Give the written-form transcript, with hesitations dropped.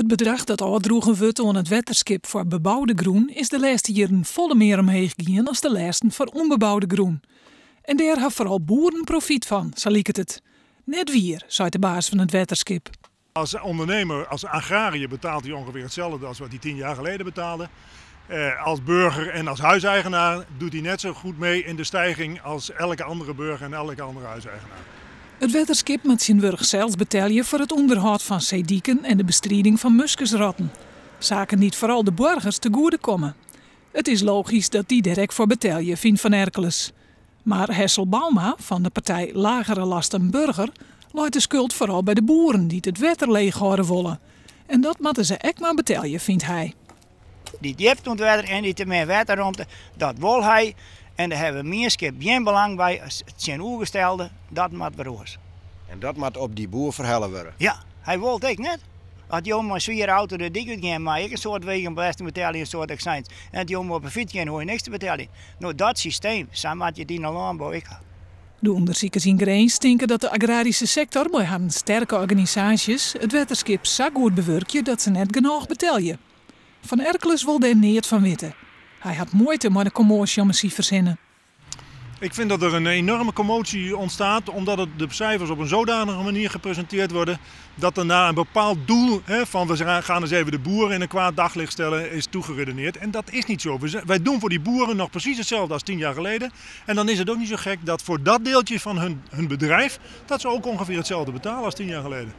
It bedrach dat ôfdroegen wurdt oan it wetterskip foar beboude grûn is de lêste jierren folle mear omheech gien as de lêsten foar ûnbeboude grûn. En dêr ha foaral boeren profyt fan, sa liket it. Net wier, seit de baas fan it wetterskip. Als ondernemer, als agrariër betaalt hij ongeveer hetzelfde als wat hij 10 jaar geleden betaalde. Als burger en als huiseigenaar doet hij net zo goed mee in de stijging als elke andere burger en elke andere huiseigenaar. It wetterskip moat tsjintwurdich sels betelje foar it ûnderhâld fan seediken en de bestriding fan muskusrotten. Saken dy't foaral de boargers te goede komme. It is logysk dat dy dêr ek foar betelje, fynt Van Erkelens. Mar Hessel Bouma fan de partij Lagere Lasten Burger leit de skuld foaral by de boeren dy't it wetter leech hâlde wolle. En dat moatte se ek mar betelje, fynt hy. Dy djipte ûnder wetter en dy te min wetterromte, dat wol hy. En dêr hawwe we mienskip gjin belang by, tsjinoergestelde, dat moat wer oars. En dat moat op dy boer ferhelle wurde? Ja, hy wol it ek net. As jo mei in swiere auto de dyk útgean, meie ek in soad wegenbelesting betelje, in soad aksyns. En as jo op 'e fyts gean, hoege je niks te beteljen. No, dat systeem, sa moat je it yn de lânbou ek ha. De ûndersikers yn Grins tinke dat de agraryske sektor by harren sterke organisaasjes it wetterskip sa goed bewurkje dat se net genôch betelje. Van Erkelens wol dêr neat fan witte. Hy hat muoite mei de kommoasje om 'e sifers hinne. Ik vind dat er een enorme commotie ontstaat omdat de cijfers op een zodanige manier gepresenteerd worden dat er naar een bepaald doel, hè, van we gaan eens even de boeren in een kwaad daglicht stellen, is toegeredeneerd. En dat is niet zo. Wij doen voor die boeren nog precies hetzelfde als 10 jaar geleden. En dan is het ook niet zo gek dat voor dat deeltje van hun bedrijf, dat ze ook ongeveer hetzelfde betalen als 10 jaar geleden.